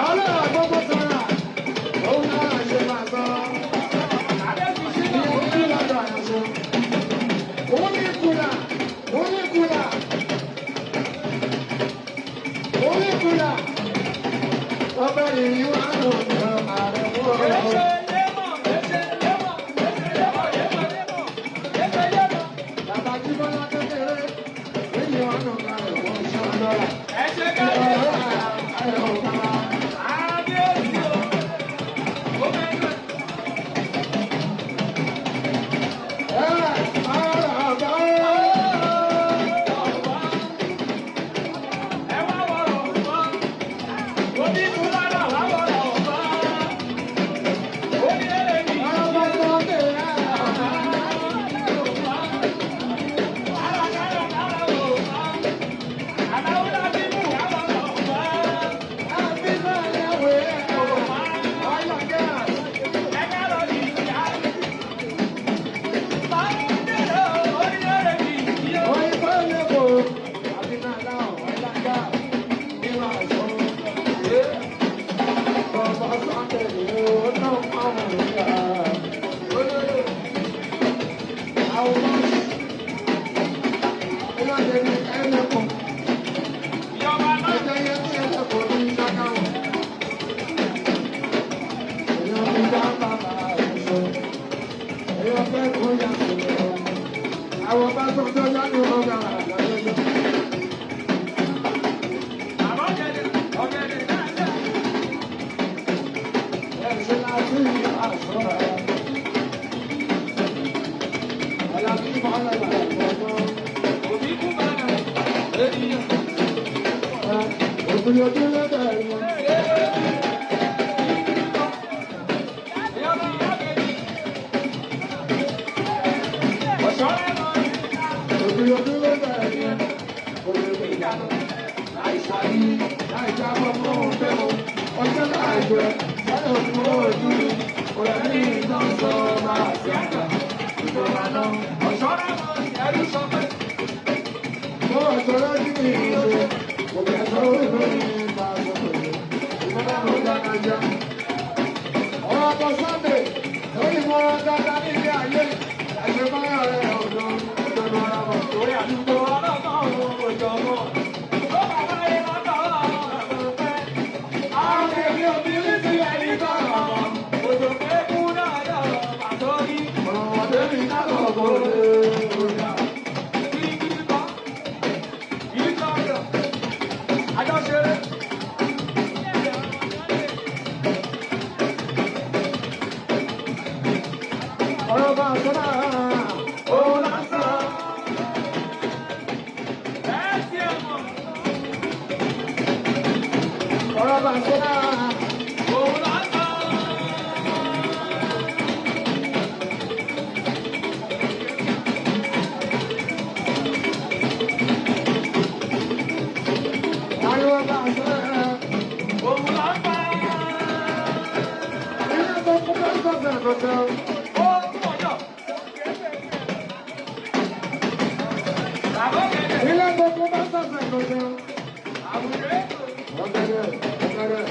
Ọlọ́run gbogbo sọ̀rọ̀, òun náà ṣe máa sọ. Ìyẹn kí lọ́dọ̀ àyànṣe. Oníkùlà, oníkùlà, oníkùlà. Ọbẹ̀ yìí wà lónìí ààrẹ wọ́n. Bàbá Jíbọ́lá kékeré, èyí wà lónìí ààrẹ wọ́n ṣe ọlọ́rà. Ààrẹ wọ́n bàbá. Àwọn bá tó tó yá ní ọgbà àgbàdo. Ọ̀rọ̀ Sunday lórí mọ́ dáadáa ní ilé ayé àṣemáyà rẹ̀ ọ̀dọ́ ọ̀dọ́ ara bọ̀. Torí àdúgbò ọlọ́gbọ́n òjò mọ́. Ó bàbá yẹn lọ́dọ̀ ọ̀rọ̀ pẹ́. Àwọn èmi òbí rí sílẹ̀ nígbà kan. Òjò pé kú náà yọ̀ pàtó rí. Ọ̀rọ̀ tẹ́mi náà lọ bọ̀ ọ́. Kirikiri kọ́. Yìí kọ́ ọ̀dọ̀. Àjọṣeré. Ọ̀rọ̀ bá a sọ́nà òun lásán. Ẹ ti ẹ̀ mọ̀. Ọ̀rọ̀ bá a sọ́nà Òun lásán. Ariwo bá a sọ́nà. Òun lásán. Ilé tó kún bá sọ̀tẹ̀ àkọ́tẹ́. Ó tún ọjọ́. Bàbá ọ̀gẹ̀dẹ̀. Ilé tó kún bá sọ̀tẹ̀ àkọ́tẹ́. Àbùrẹ́. Ọ̀gẹ̀dẹ̀ ọ̀gẹ̀dẹ̀.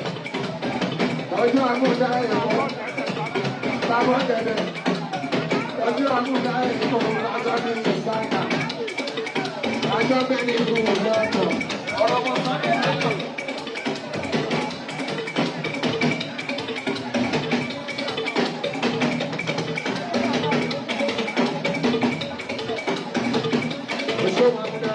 Ọjọ́ àmúdá ẹ̀kọ́. Bàbá ọ̀gẹ̀dẹ̀. Ọjọ́ àmúdá ẹ̀kọ́ lásán ní ìsáyà. Àjọ bẹ́ẹ̀ ni ìlú lọ́tọ̀. Ọ̀rọ̀ mọ̀ sọ́dẹ̀ lẹ́yìn. Oṣó Mamuda.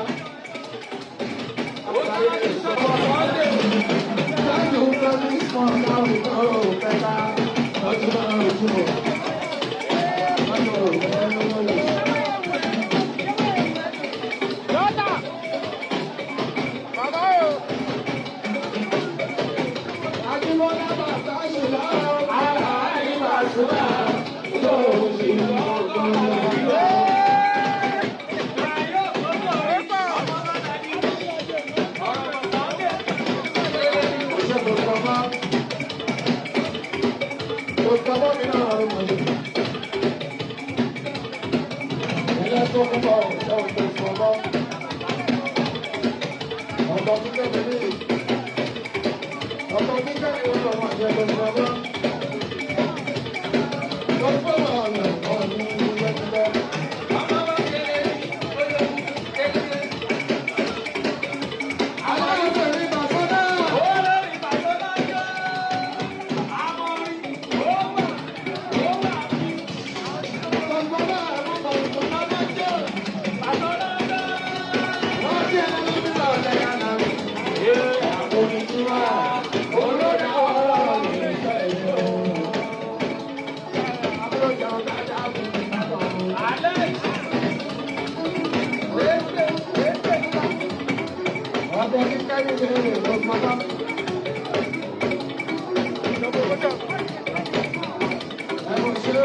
Ọkọ̀ kíkẹ́ ìwọ̀n ọmọ àjẹjọ ní bàbá. Lọ́pọ̀ ọ̀nà ọ̀nà ìgbẹ́gbẹ́. Aláàbẹ̀ mi bàbá náà. Bàbá náà bàbá náà jẹ́. Wọ́n jẹ́ ẹlẹ́mìí ọ̀lẹ́ yàrá mi. Olùtura olórí ọ̀rọ̀ mi fẹ́ yọ. Àbúrò jẹun dáadáa fún mi látọ̀. Ọkọ̀ kíkẹ́ ní ìbéèrè ló pátá. Ẹ̀wọ̀n ṣe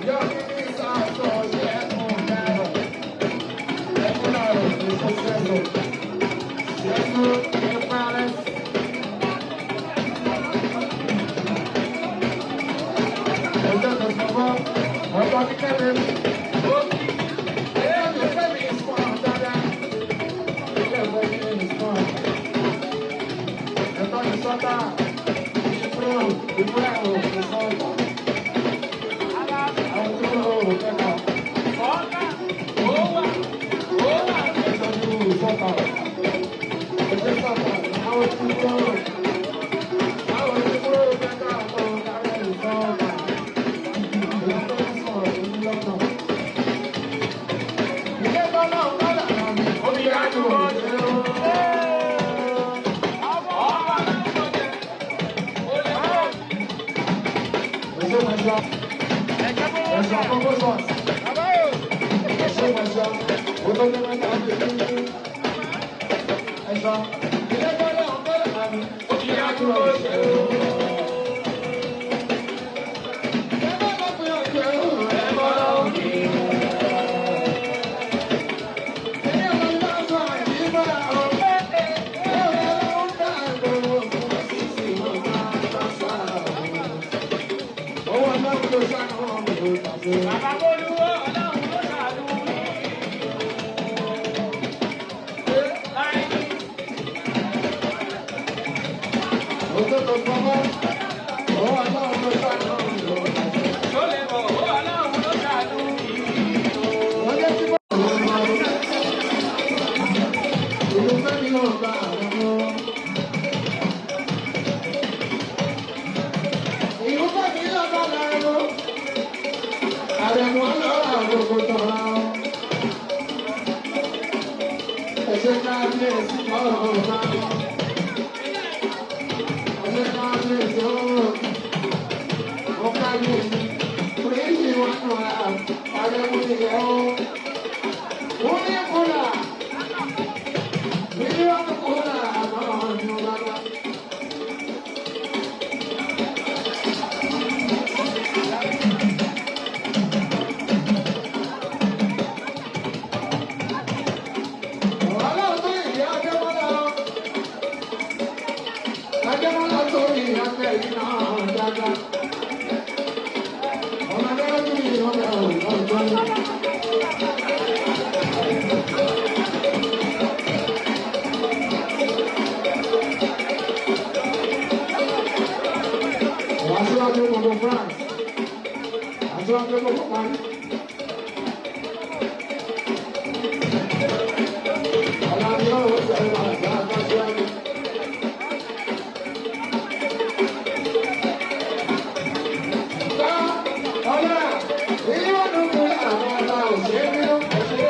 yọ kí ní sàásọ̀ ṣe ẹkùn náírà. Ẹkùn náírà ní sọ́sẹ́sọ̀. Ṣẹ́sọ́ ẹ̀pẹ́rẹ́. Ọjọ́ tó sọ fọ́, ọkọ̀ kíkẹ́ mi. Ẹ̀yọ́ fẹ́ mi sùn dáadáa. Ilé ìwé mi sùn. Ẹ̀tọ́ ni sọ́tà. Ìfúró ìfúró òkú sọ́ọ̀tà. Àwọn tó ń lò ó kẹ́kọ̀ọ́. Ìtọ́jú sọ́tà. Ẹ̀jẹ̀ sọ́tà. Àwọn tí kúrò. Àwọn tí kúrò kẹ́kọ̀ọ́ àwọn kárẹ̀ sọ́ọ̀tà. Èyí tó ń sọ̀rọ̀ ní lọ́tọ̀. Ilé bọ́lá ọ̀gá mi. Omi àjò òṣèré. Ẹ̀ṣẹ̀ mọ̀ṣọ́. Ẹ̀ṣẹ̀ àkọ́kọ́ sọ̀tì. Ẹ̀ṣẹ̀ mọ̀ṣọ́. Olóyún mẹ́ta ti fi ń ẹ̀ṣọ́. Ilé bọ́lá ọ̀gá mi. Omi àjò òṣèré. Ẹ má lọ fi ọ̀jẹ̀ òun ẹ̀ bọ́lá òkè. Bàbá Bólúwó ọlọ́run ló ṣàánú mi. Láì tó lè bọ̀, ó ọlọ́run ló ṣàánú mi. Àrẹ̀mú ọlọ́run àgbègbè tọ̀ra. Ẹ̀ṣẹ̀ káàbíyèsí ọ̀rọ̀ bá. Ẹ̀ṣẹ̀ káàbíyèsí ọ̀rọ̀. Ó kábíyèsí. Oríṣi wọn nù á. Àrẹ̀mú ìyẹn ó. Wọ́n ní kúlà. Mílíọ̀nù kúlà àmọ́ ọ̀dùn bàbá. Ọlọ́run tó ìyá Adémọ́lá. Adémọ́lá tó ìyá bẹ́ẹ̀ náà dáadáa. Ọmọ Adémọ́lá tó ìyá bẹ́ẹ̀ ọ̀dọ́ ni. Aṣíwájú gbogbo France. Aṣíwájú gbogbo Paris. Ọlọ́run yóò sọ̀rọ̀ àgbà aṣíwájú. Ọlá, ilé ọdún kúrò àwọn ọba òṣèré òṣèré.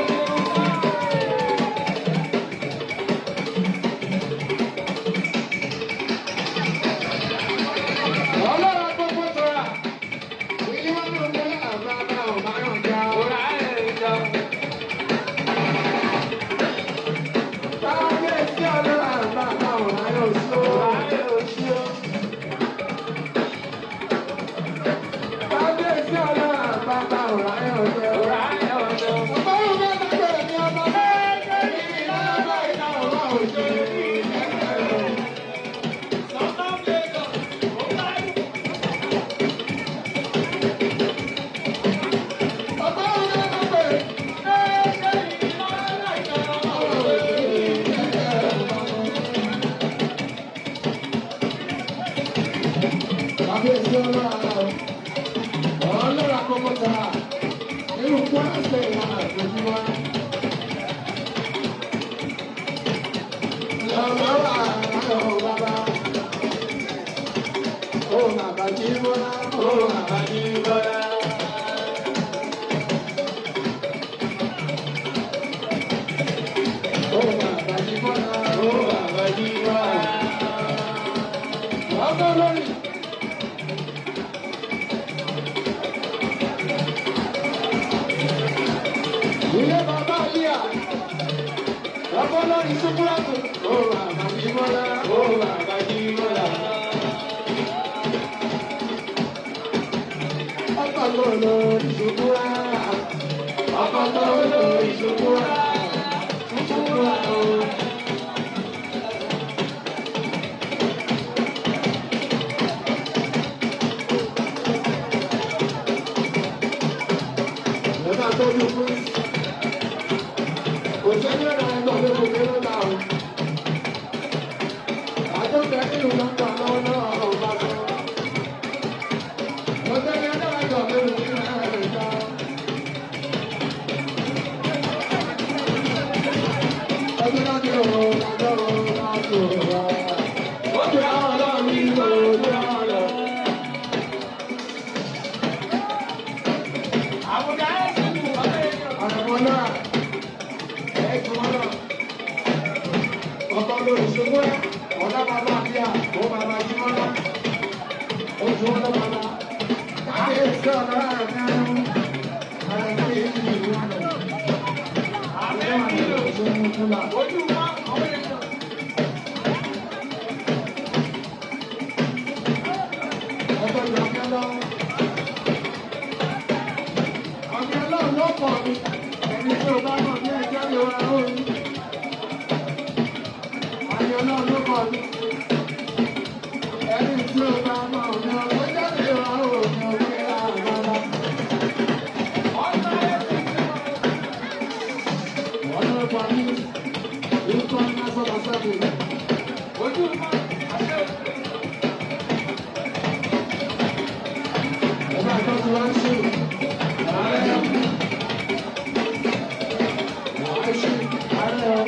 Ọlọ́run gbogbo tóra, ilé ọdún kúrò àwọn ọba òṣèré. Kábíyèsí ọlọ́run ọlọ́run àkọ́kọ́ tara nínú Kwara State náà lójúmọ́. Lọ́wọ́ àwọn bàbá. Ó bàbá jí bọ́lá, ó bàbá jí bọ́lá. Ó bàbá jí bọ́lá, ó bàbá jí bọ́lá. Ọkọ lórí. Ilé bàbá Líà, ọkọ lórí Súkúrátù. Ó bàbá jí bọ́lá, ó bàbá jí bọ́lá. Ọkọ tó lórí Súkúrá, ọkọ tó lórí Súkúrá, Súkúrá o. Ẹ máa tọ́jú fún kò sẹ́ni ọ̀nà ẹ̀gbọ́n tó kò kéré ọ̀la o. Àjọ bẹ nínú lọ́ńdà lọ́wọ́ náà ò bá sọ. Kò sẹ́ni ọ̀nà ẹ̀gbọ́n tó kò kéré ọ̀la. Ọdún náà ti rò ó lọ́wọ́ láti rò ó. Ó ti rà ọ́ lọ́wọ́ mi lò ó ti rà ọ́ lọ. Àbùdá ẹ̀sìn kù ọ̀rẹ́ yẹn. Àrẹ̀mọ náà, ẹ̀ẹ́dùn náà. Ọkọ lórí ṣubú ẹ̀, ọ̀dá bàbá àbíà, ó bàbá jímọ́ náà. Ojú ọ̀dọ́ bàbá. Kábíyèsí ọ̀dọ́ àrẹ̀mọ. Àrẹ̀mọ yìí ní ìlú àná. Àmẹ́ kìlò. Ojú wa ọ̀rẹ́ yẹn. Ọkọ ìlú Akẹ́lọ́. Àmì ọlọ́run ló pọ̀ mi. Ẹni tí o bá mọ̀ ní ẹjọ́ ló ra orí. Àmì ọlọ́run ló pọ̀ mi. Ẹni tí o bá mọ̀ ní ọjọ́ ló ra orí orí àgbàlá. Ọ̀nà ẹ̀sìn kù. Ọ̀nà pa mí. Ikọ̀ National Assembly. Ojú wa àṣẹ. Ẹ máa tọ́jú wá ń ṣe. Ààrẹ ọ̀. Ààrẹ ṣe. Ààrẹ ọ̀.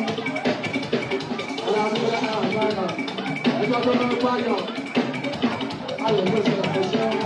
Aláàbúrò àgbàgbà. Ẹjọ́ tó máa ń pààyàn. Ayọ̀ ló ṣe àkọsẹ́.